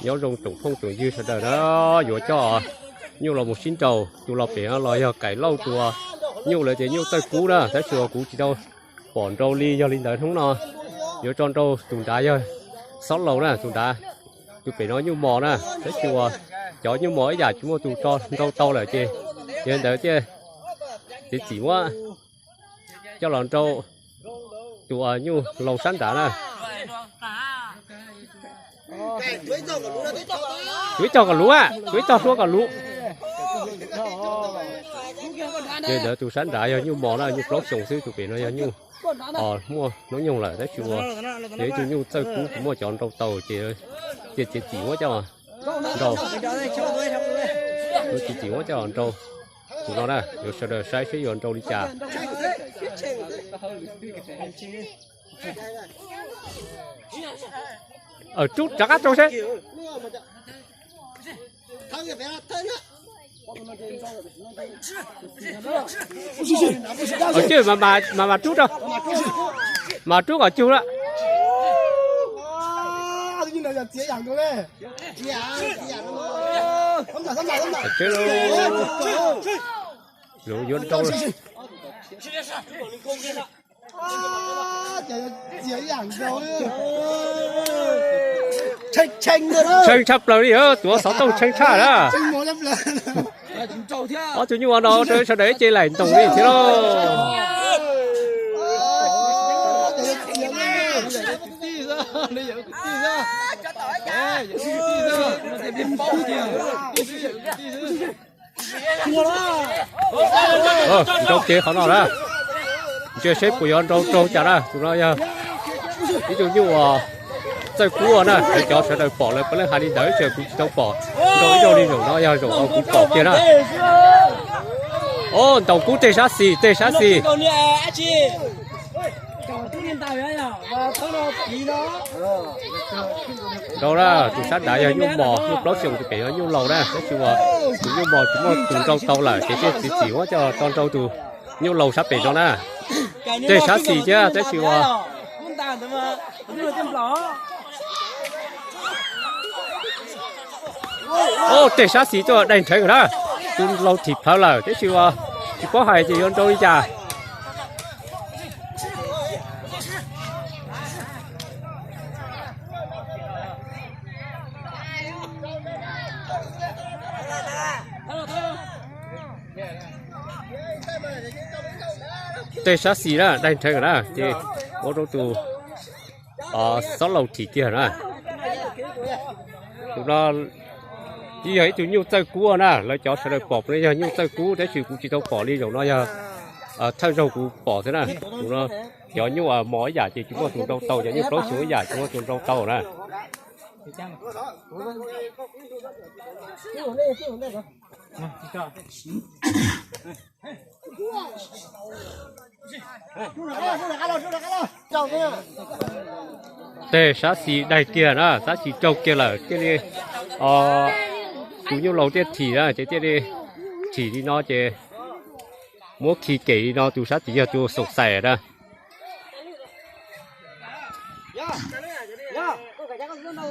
Nyob zoo tsoom phooj tsoom ywg sawv daws na, yuav coj nyuj los mus sib nraus. Tus los pem no los yog Kaim Lauj tus nyuj lawv tias nyuj txawj kub na, tab sis uas kuv tsis tau pom nrau li. Yog li ntawd hnub no yuav tso nrau tus nrad yog Xob Laus na, tus nrad. Tus pem no nyuj mos na, tab sis uas cov nyuj mos ib yam tsis muaj tus tso nrau tau lawm ces yog li ntawd thiaj txiav txim muab coj los nrau tus nyuj laus sab nrad na. Tus ib tog kom luv, tus ib tog hluas kom luv. Yog li ntawd tus sab nrad yog nyuj mos na, nyuj plaub xyoos xwb, tus pem no yog nyuj os muaj hnub nyoog lawm, tab sis uas yog ib tug nyuj txawj kub, tsis muaj cov nrau tau ces thiaj txiav txim muab coj nrau. Txiav txim muab coj los nrau. Tus no na, yuav sawv daws saib seb yuav nrau li cas. Rub rov qab rau seb. Ua cas mas mas rub rau, mas rub kom cug lawm. Yuav nrau. Tshee tshaj plaws li, tuav xov tooj tshee tshaj na. Ob tug nyuj no rau sawv daws ib ce laim ntoos li thiab lauj. Nrau kiag qhov no na. Ntsia seb puas yuav nrau raug cas na. Tus no yog ib tug nyuj uas txawj kub na, lawv cov sawv daws pom lawv puav leej hais li ntawd, tab sis kuv tsis tau pom. Nrau ib zaug li zaum no yog zaum no kuv pom kiag na. Ntaus kub tej sab xis, tej sab xis. Nrau na, tus sab nrad yog nyuj mos, nyuj plaub xyoos, tus pem yog nyuj laus na, tab sis uas tus nyuj mos tsis muaj tus nrau tau lawm ces thiaj txiav txim muab coj tso nrau tus nyuj laus sab pem no na. Tej sab xis thiab tab sis uas Tej sab xis tuaj daig nrheev na, tus laus thim plhawv lawm tab sis uas tsis paub hais ces yuav nrau li cas. Tej sab xis na daig nrheev na ces ua rau tus xob laus thim kiag na. Tus no twb yog ib tug nyuj txawj kub na, lawv cov sawv daws pom puav leej yog nyuj txawj kub tab sis kuv tsis tau pom li, zaum no yog thawj zaug kuv pom xwb na. Tus no cov nyuj mos ib yam ces tsis muaj tus nrau tau, cov nyuj plaub xyoos ib yam tsis muaj tus nrau tau na. Tej sab xis daig kiag na, sab xis raug kiag lawm thiaj li, tus nyuj laus thiaj thim na ces thiaj li thim li no ces muab khi kem li no, tus sab tid yog tus xoom xais na.